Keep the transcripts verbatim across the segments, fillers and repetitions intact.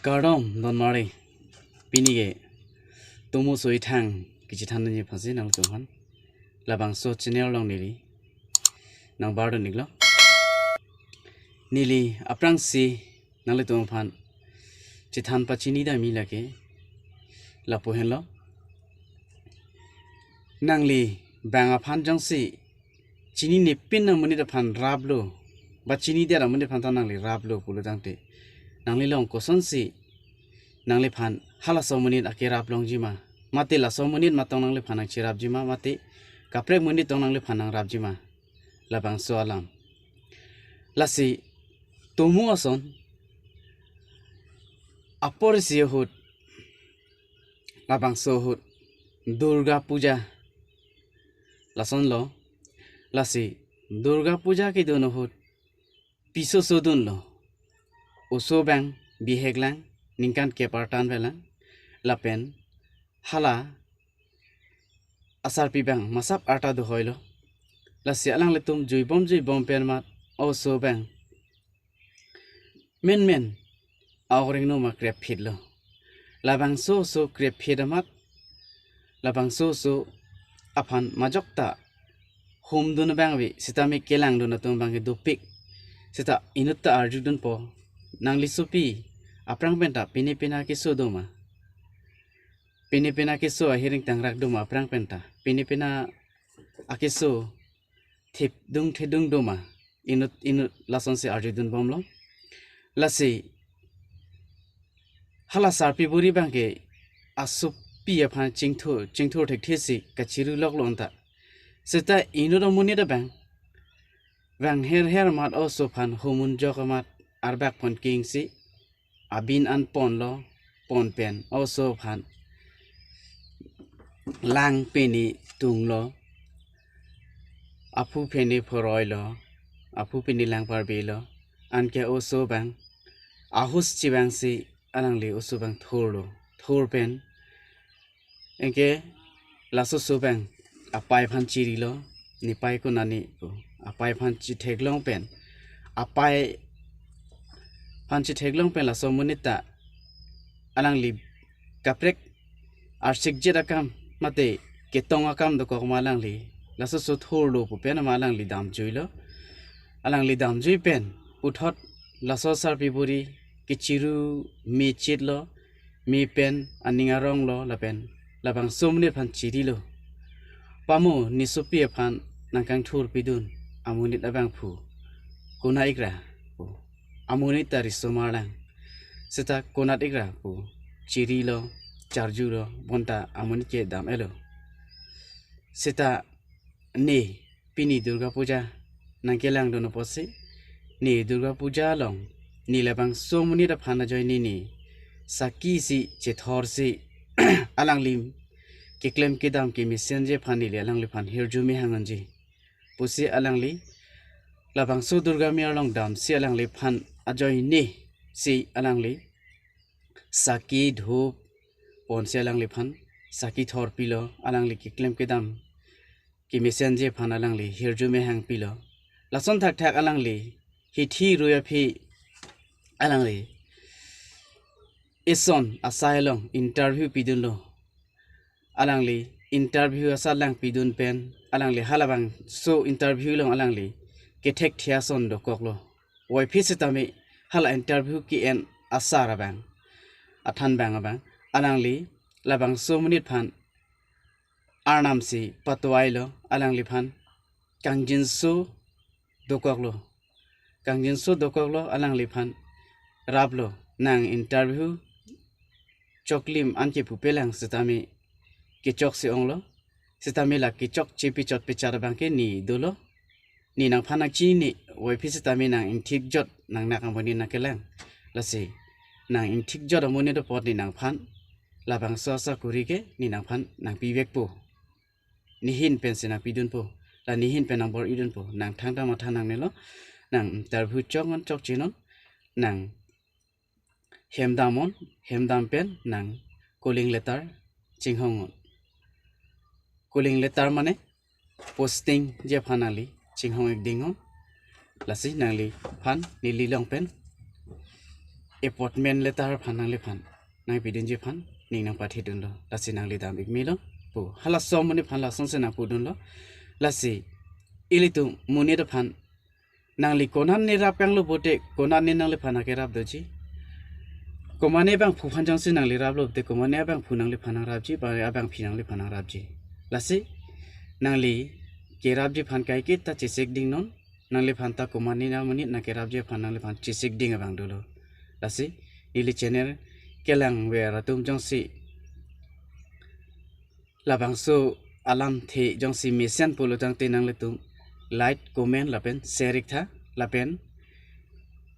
Kardom don mari. Pini ke Tomo Soithang kachethan dunji aphansi nanglitum aphan labangso channel along neli nangbardun iklo. Neli aphrangsi nanglitum aphan chethan pachini damji lake lapu henlo. Nangli bang aphan jongsi chinine pin amonit aphan raplo, ba chinidet amonit aphan ta nangli raplo pulo tangte, nangli along kosonsi nangliphan halaso amonit akerap longji ma, mate laso amonit matong nangliphan nangcherapji ma, mate kaprek amonit tong nangliphan nangrapji ma, labangso alam. Lasi Tomo ason apor isi ahut, labangso ahut Durga Puja lasonlo. Lasi Durga Puja kedun ahut piso oso dunlo. Oso abang bihek lang, ningkan kep arta an velang. Lapen hala asarpi abang masap arta dohoilo. Lasi alanglitum juibom juibom pen amat oso abang menmen a-ok rengno ma krepphitlo. Labangso oso krepphit amat, labangso oso aphan majok ta humdun abang ave, sitame kelangdun atum abang ke dopik. Sita inut ta arjudunpo, nangli sopi aphrang pen ta pine pine akeso do ma, pine pine akeso ahiring tangrak do ma aphrang pen ta, pine pine akeso thipdung thedung do ma, inut inut lasonsi arjudunbomlo. Lasi hala sarpi buri abang ke asopi aphan chingthur chingthur thekthesi kachiru loklo anta. Sita inut amonit abang, bang her her amat oso aphan humun jok amat arbak pon kingsi abin an ponlo, pon pen oso aphan lang pini tunglo, aphu pini phoroilo, aphu pini lang parbilo, anke oso abang ahus chevangsi alangli oso abang thurlo, thur pen anke laso oso abang apai aphan chirilo, ne pai konatne pu. Apai aphan chetheklong pen, apai aphan chetheklong pen laso amonit ta alangli kaprek arsikjet akam mate ketong akam dokok ma alangli, laso oso thurlo pu pen ma alangli damjuilo. Alangli damjui pen puthot laso sarpi buri kechiru me chitlo, me pen aning aronglo lapen labangso amonit aphan chirilo. Pamo, ne sopi aphan nangkangthur pidun amonit abang phu, konat ikra pu. Amonit ta riso marlang. Sita konat ikra pu chirilo, charjulo, bonta amonit ke dam-etlo. Sita ne pini Durga Puja nangkelangdun apotsi, ne Durga Puja along ne labangso amonit aphan ajoine ne saki si chethorsi alangli keklem kedam kemesenji aphan neli alangliphan hirjume hang-unji pusi alangli labangso Durga Mia along damsi alangliphan ajoine si alangli saki dhup ponsi alangliphan saki thorpilo, alangli keklem kedam kemesenji aphan alangli hirjume hangpilo. Lason thakthak alangli hithi rui aphi alangli ison asai along interview pidunlo. Alangli interview asatlang pidun pen alangli halabangso interview along alangli kethekthia ason dokoklo. Puvoiphit sitame hala interview ke-en asar abang, athan abang abang alangli labangso amonit aphan arnam si patovailo, alangliphan kangjinso dokoklo. Kangjinso dokoklo, alangliphan raplo, nang interview choklim anke pupelang sitame kechoksi onglo. Sitame la kechok chepi chot pechat abang ke ne dolo. Ne nangphan nangchinine, puvoiphit sitame nang ingthikjot nangnak amonit nangkelang. Lasi nang ingthikjot amonit apot ne nangphan labangso asakuri ke ne nangphan nangpivekpo. Nehin pensi nangpidunpo. La nehin pen nangbor-idunpo. Nang thangta matha nangnelo. Nang interview chok-on chokchenon. Nang hem dam-on, hem dam pen nang calling letter chinghong-on. Calling letter mane postingji aphan nangli chinghong-ik ding-on. Lasi nangliphan neli along pen appointment letter aphan nangliphan nangpidunji aphan ning nangpathidunlo. Lasi nangli dam-ik melo pu halaso amonit aphan lasonsi nangpudunlo. Lasi ilitum monit aphan nangli konatne rap kanglo pote konatne nangliphan akerap doji. Komatne abangphu aphan jongsi nangli raplo pote komatne abangphu nangliphan nangrapji, ba abangpi nangliphan nangrapji. Lasi nangli kerapji aphan kaiketa chesik dingnon, nangliphan ta komatne amonit nangkerapji aphan nangliphan chesik ding abang dolo. Lasi neli channel kelangver atum jongsi labangso alamthe jongsi mesen pulo tangte nanglitum like, comment lapen share-ik tha, lapen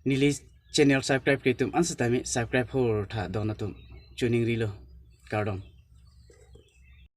neli channel subscribe-kre atum an sitame subscribe hor tha don atum. Chuning rilo. Kardom.